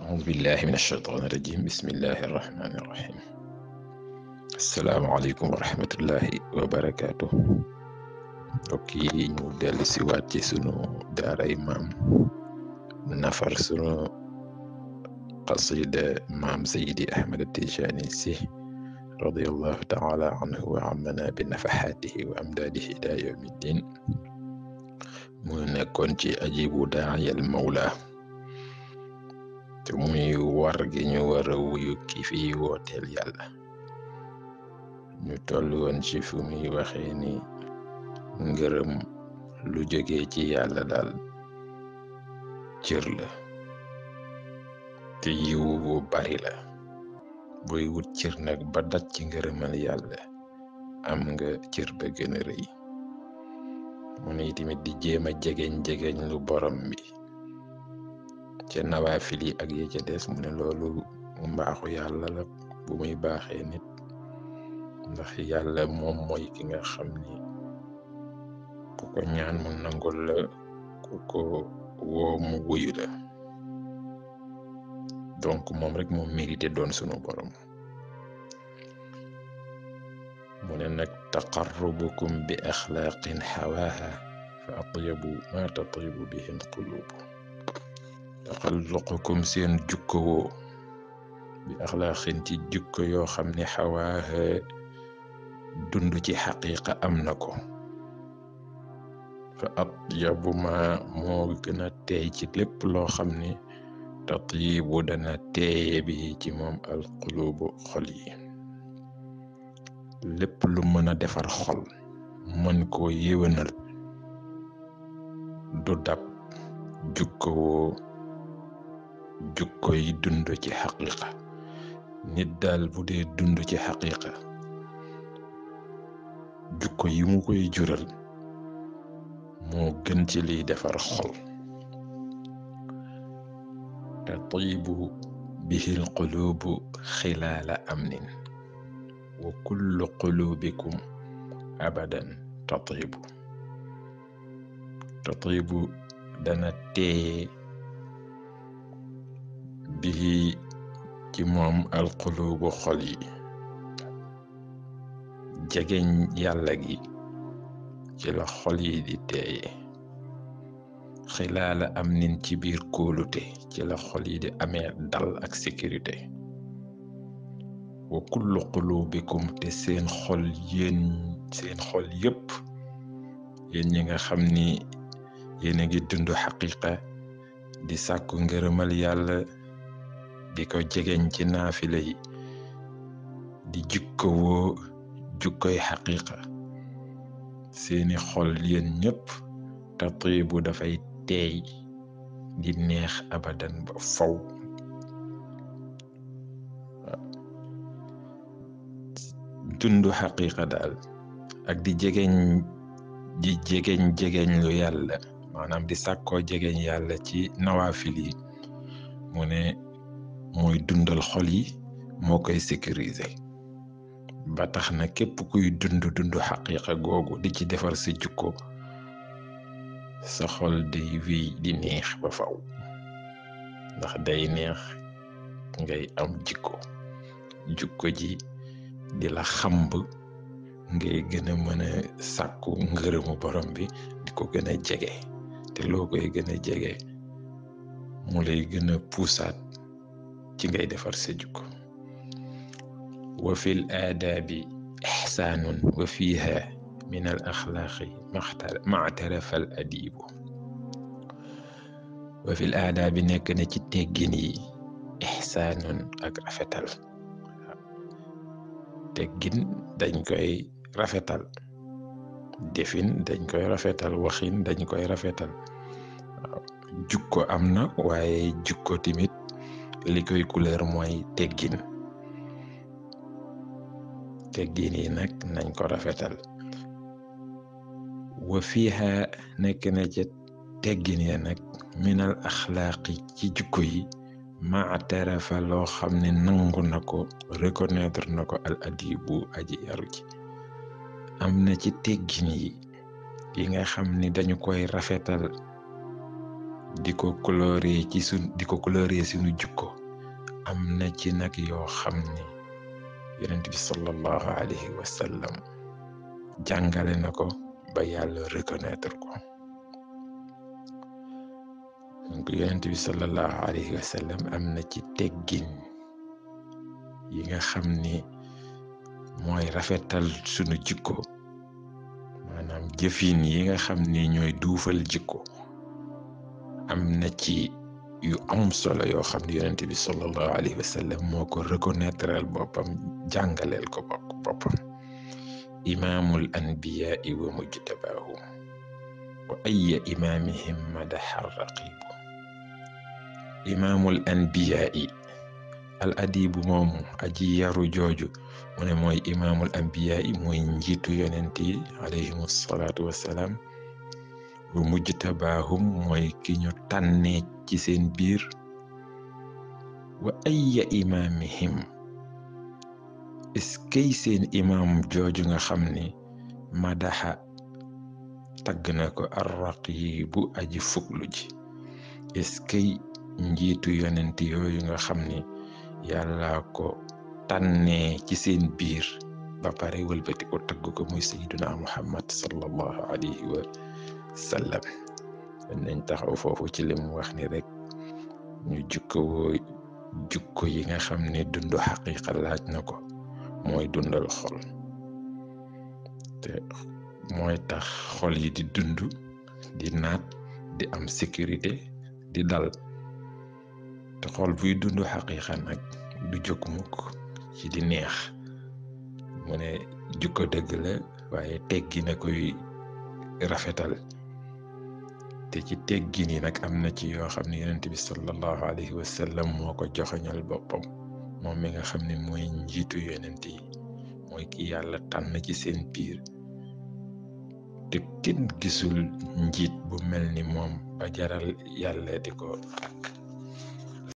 أعوذ بالله من الشيطان الرجيم بسم الله الرحمن الرحيم السلام عليكم ورحمة الله وبركاته ñu dellu si waat ci sunu daaray maam nafar sunu qasida maam Seydi Ahmad Tijaani Si radiyallahu taala anhu wa ammana bi nafaxaatihi wa amdaadihi ila yawmi ddin mu nekkoon ci ajibu daayal mawla te muy war gi ñu war a wuyu ki fi wooteel yàlla ñu toll woon ci fu muy waxee ni ngërëm lu jógee ci yàlla daal cër la te yiwu bu bari la booy wut cër nag ba daj ci ngërëmal yàlla am nga cër ba gën a rëy mu ne tamit di jéem a jegeñ lu borom bi ca nawaafil yi ak yi ca des mu ne loolu mbaaxu yàlla la bu muy baaxee nit ndax yàlla moom mooy ki nga xam ni ku ko ñaan mu nangul la ku ko woo mu wuyu la donc moom rek moo mérité doon sunu borom mu ne nag taqarrubukum bi axlaaqin xawaaha fa atyabu ma tatibu bihi alqulubu taxalluqukum seen jukko woo bi axlaaqin ci jukko yoo xam ne xawaaha dund ci xaqiiqa am na ko fa atyabu ma moo gën a teey ci lépp loo xam ne tatyibu dana teeye bi ci moom alqulubu xol yi lépp lu mën a defar xol mën koo yéwénal du dab jukko yi dund ci xaqiiqa nit daal bu dee dund ci xaqiiqa jukko yi mu koy jural moo gën ci liy defar xol tatibu bihi alqulubu xilaala amnin wa kullu qulubikum abadan tatibu dana teeye bihi ci moom alqulubu xol yi jegeñ yàlla gi ci la xol yi di teeye xilaala am nin ci biir kóolute ci la xol yi di amee dal ak sécurité wa kullu qulubikum te seen xol yépp yéen ñi nga xam ni yéen a ngi dund xaqiqa di sàkku ngërëmal yàlla di ko jegeñ ci naafila yi di jukkowoo jukkoy xaqiqa seeni xol yéen ñëpp tatibu dafay teey di neex abadan ba faw dundu xaqiqa daal ak di jegeñ lu yàlla maanaam di sàkkoo jegeñ yàlla ci nawaafil yi mu ne mooy dundal xol yi moo koy sécuriser ba tax na képp kuy dundu xaqiqa googu di ci defar sa jukko sa xol day wéy di neex ba faw ndax day neex ngay am jukko ji di la xamb ngay gën a mën a sàkku ngërëmu borom bi di ko gën a jege te loo koy gën a jege mu lay gën a puusaat ci ngay defar sa jukko wa fil aadaabi ixsaanun wa fiiha min al axlaaqi mactarafa al adibu wa fil aadaabi nekk na ci teggin yi ixsaanun ak rafetal teggin dañ koy rafetal defin dañ koy rafetal waxin dañ koy rafetal waaw jukko am na waaye jukko tamit li koy couleur mooy teggin yi nag nañ ko rafetal wa fiiha nekk na ca teggin ya nag minal axlaaqi ci jukko yi ma tarafa loo xam ne nangu na ko reconnaître na ko al adibu aji yaru ji am na ci teggin yi nga xam ni dañu koy rafetal di ko coloré suñu jukko am na ci nag yoo xam ni yonent bi sallallahu alayhi wa sallam jàngale na ko ba yàlla reconnaître ko. donc yonent bi sallallahu alayhi wa sallam am na ci teggin yi nga xam ni mooy rafetal sunu jikko, maanaam jëfin yi nga xam ni ñooy duufal jikko. am na ci yu am solo yoo xam ne yonent bi sallallahu alayhi wa sallam moo ko reconnaîtreal boppam, jàngaleel ko boppam. imaamul anbiyaai wa mujtabaahum wa ayya imaamihim madaxa raqibu. imaamul anbiyaai, al adibu moomu aji yaru jooju mu ne mooy imaamul anbiyaai, mooy njiitu yonent yi alayhimu salaatu wassalaam. wa mujtabaahum mooy ki ñu tànnee ci seen biir. wa ayya imaamihim, eskay seen imaam jooju nga xam ni madaxa tagg na ko arraqibu aji fuglu ji. eskay njiitu yonent yooyu nga xam ni yàlla ko tànnee ci seen biir ba pare wëlbati ko tagg ko muy sayyiduna muhammad sallallahu alayhi wa sallam. nañ taxaw foofu ci li mu wax ni rek ñu jukko yi nga xam ne dundu xaqiqa laaj na ko, mooy dundal xol, te mooy tax xol yi di dund, di naat, di am sécurité, di dal. te xol buy dund xaqiqa nag du jóg mukk ci di neex. mu ne jukko dëgg la, waaye teggi na koy rafetal. te ci teggin yi nag am na ci yoo xam ne yonent bi sallallahu alayhi wa sallam moo ko joxoñal boppam, moom mi nga xam ne mooy njiitu yonent yi, mooy ki yàlla tànn ci seen biir. te kenn gisul njiit bu mel ni moom ba jaral yàlla di ko takk.